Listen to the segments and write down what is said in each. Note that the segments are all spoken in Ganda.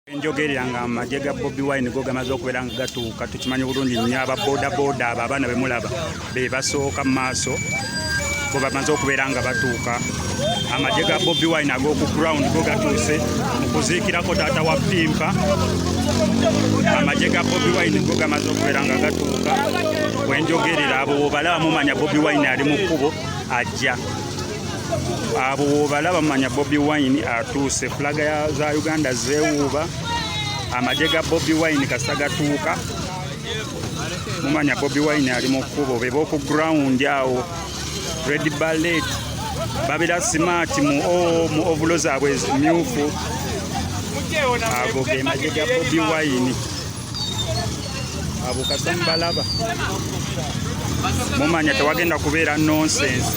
Enjogerera nga amagye ga Bobi Wine go gamaze okubeera nga gatuuka, tukimanyi bulungi nnyo aba bodaboda abo abaana be mulaba be basooka mu maaso, bo bamaze okubeera nga batuuka. Amagye ga Bobi Wine ag'oku ground go gatuuse mu kuziikirako taata wa Pimpa. Amagye ga Bobi Wine go gamaze okubeera nga gatuuka. Wenjogerera abo wobalaba mumanya Bobi Wine ali mu kkubo ajja. Abo wobalaba manya Bobi Wine atuuse. Fulaga za Uganda zeewuuba. Amagye ga Bobi Wine kasita gatuuka mumanya Bobi Wine ali mu kkubo. Be b'oku ground awo red ballet babeera smart mu mu ovulo zaabwe myufu. Ago ge magye ga Bobi Wine. Abo kasita mubalaba mumanya tewagenda kubeera nonsense.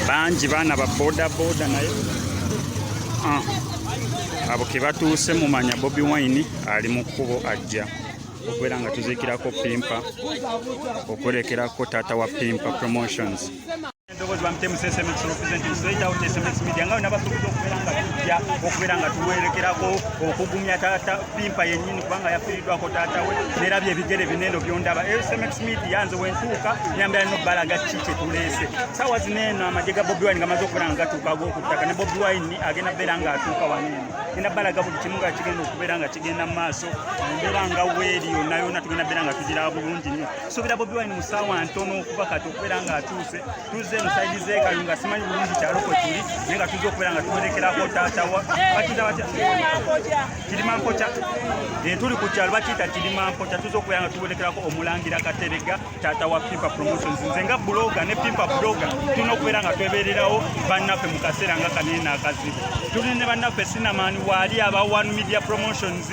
Bangi baana ba boda boda naye abo ke batuuse mumanya Bobi Wine ali mu kkubo ajja okubeera nga tuziikirako Pimpa, okwerekerako taata wa Pimpa Promotions. Eddoboozi bamutemu SMX representing straight out SMX Media nga nabasuubiza okubeera nga tujja okubeera nga tuwerekerako okugumya taata Pimpa yennyini kubanga yafiiriddwako taata we nerabye ebigere binene byondaba. SMX Media nze wentuuka nyambira nno balaga ki kye tuleese. Saawa zino eno amagye ga Bobi Wine gamaze okubeera nga gatuuka ag'oku ttaka ne Bobi Wine agenda kubeera ng'atuuka wano eno. Ngenda balaga buli kimu nga kigenda okubeera nga kigenda mu maaso embeera nga weeri yonna yonna tugenda beera nga tugiraba bulungi nnyo. Suubira Bobi Wine mu ssaawa ntono okuva kati okubeera ng'atuuse. Tuzze eno sayidi z'e Kayunga, simanyi bulungi kyalo kwe tuli naye nga tuzze okubeera nga tuwerekerako taata wa bakiyita batya Kirimampokya. Tuli ku kyalo bakiyita Kirimampokya. Tuzze okubeera nga tuwerekerako Omulangira Kateregga taata wa Pimpa Promotions. Nze nga blogger ne Pimpa blogger tulina okubeera nga twebeererawo bannaffe mu kaseera nga kanene akazibu. Tuli ne bannaffe Cinnamon waali aba One Media Promotions,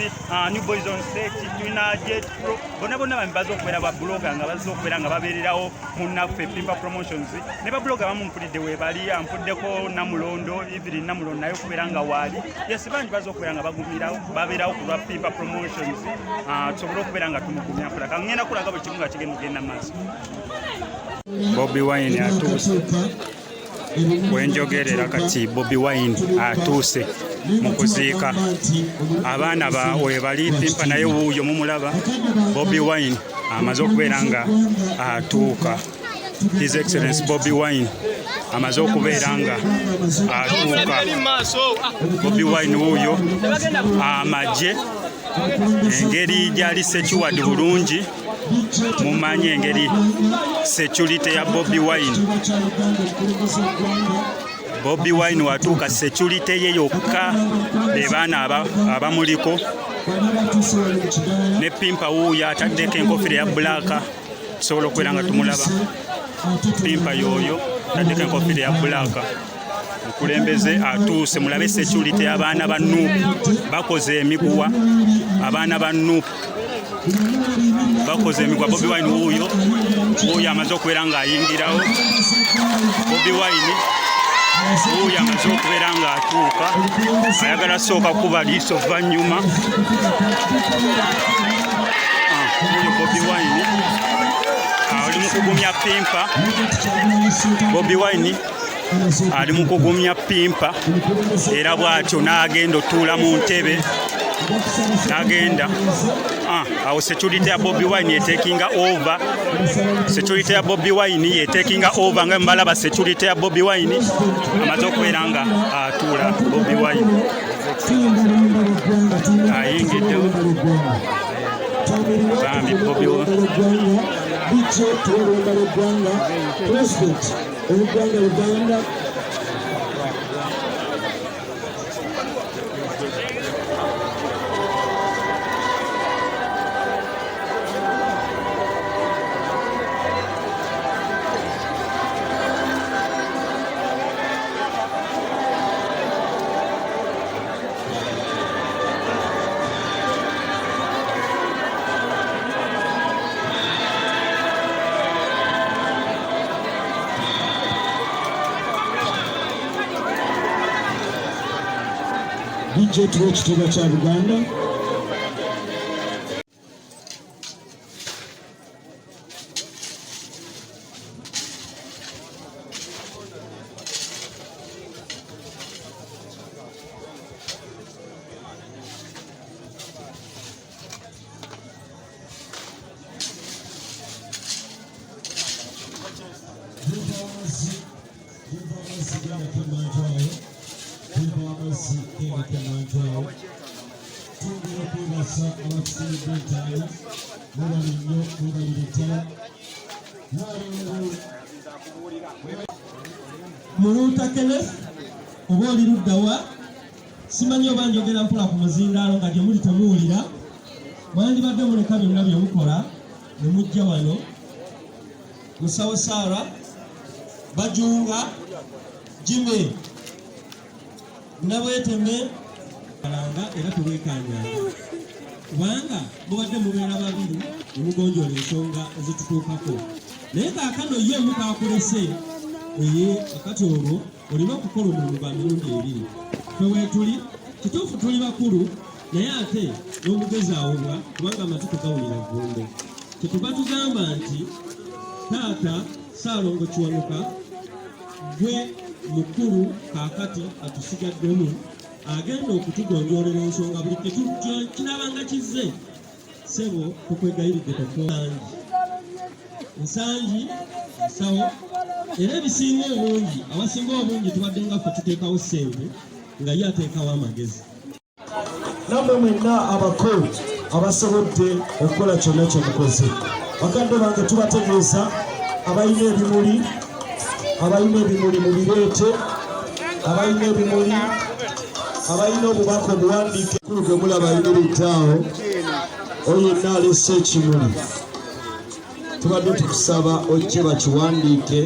New Boys on Set, tulina Jet Pro, bonna bonna bambi bazze okubeera ba blogger nga bazze okubeera nga babeererawo munnaffe Pimpa Promotions. Ne ba blogger abamu mpulidde weebali, mpuddeko Namulondo, Evelyn Namulondo naye okubeera nga waali. Yes, bangi bazze okubeera nga bagumirawo, babeerawo ku lwa Pimpa Promotions, tusobole okubeera nga tumugumya mpola. Kangenda kulaga buli kimu nga kigenda okugenda mu maaso. Bobi Wine atuuse. Wenjogerera kati Bobi Wine atuuse mu kuziika abaana ba webali Pimpa naye wuuyo mumulaba. Bobi Wine amaze okubeera nga atuuka. His Excellency Bobi Wine amaze okubeera nga atuuka. Bobi Wine wuuyo amagye engeri gyali secured bulungi, mumanyi engeri security ya Bobi Wine. Bobi Wine watuuka security ye yokka be baana abamuliko ne Pimpa wuuyo ataddeko enkofiira ya black, tusobola okubeera nga tumulaba. Pimpa yooyo ataddeko enkofiira ya black. Mukulembeze atuuse, mulabe security y'abaana ba NUP bakoze emiguwa. Abaana ba NUP bakoze emiguwa. Bobi Wine wuuyo, wuuyo amaze okubeera ng'ayingirawo. Bobi Wine wuuyo amaze okubeera ng'atuuka, ayagala sooka kuba liiso vannyuma. Wuuyo Bobi Wine ali mu kugumya Pimpa. Bobi Wine ali mu kugumya Pimpa era bw'atyo n'agenda otuula mu ntebe n'agenda. Awo security ya Bobi Wine yetekinga over. Security ya Bobi Wine yetekinga over nga mbalaba security ya Bobi Wine amaze okubeera nga atuula. Bobi Wine ayingiddewo bambi Bobi Wine. President ow'eggwanga Uganda. DJ tuwa ekitiibwa kya Buganda. Twongera okwebaza abatukuumidde entaana. Mwebale nnyo, mwebalire ddala. Naalongo. Muluuta Kenneth, oba oli ludda wa? Simanyi oba njogera mpola ku muzindaalo nga gye muli temuwulira. Mwandibadde muleka byonna bye mukola ne mujja wano. Musawo Sarah Bajunga, Jimmy Nabweteme alanga era tebwekanyanga, kubanga mubadde mubeera babiri ne mugonjoola ensonga ezitutuukako, naye kaakano ye omu kaakulese eye. Akati olwo olina okukola omulimu gwa mirundi ebiri. Ffe weetuli kituufu tuli bakulu, naye ate n'omugezi awubwa, kubanga amatu tegawulira vvumbe. Kyetuva tugamba nti taata Ssaalongo Kiwanuka gwe mukulu kaakati atusigaddemu, agenda okutugonjoolera ensonga buli kinaabanga kizze. Ssebo, tukwegayiridde tokuangi nsangi nsawo, era ebisinga obungi, awasinga obungi tubadde nga ffe tuteekawo ssente nga ye ateekawo amagezi. Nammwe mwenna abako abasobodde okukola kyonna kye mukoze, bakadde bange, tubategeeza abalina ebimuli, abalina ebimuli mubireete, abalina ebimuli, abalina obubaka obuwandiike. Kulu gwe mulaba ayimiridde awo, oyo yenna alese ekimuli, tubadde tukusaba ojje bakiwandiike.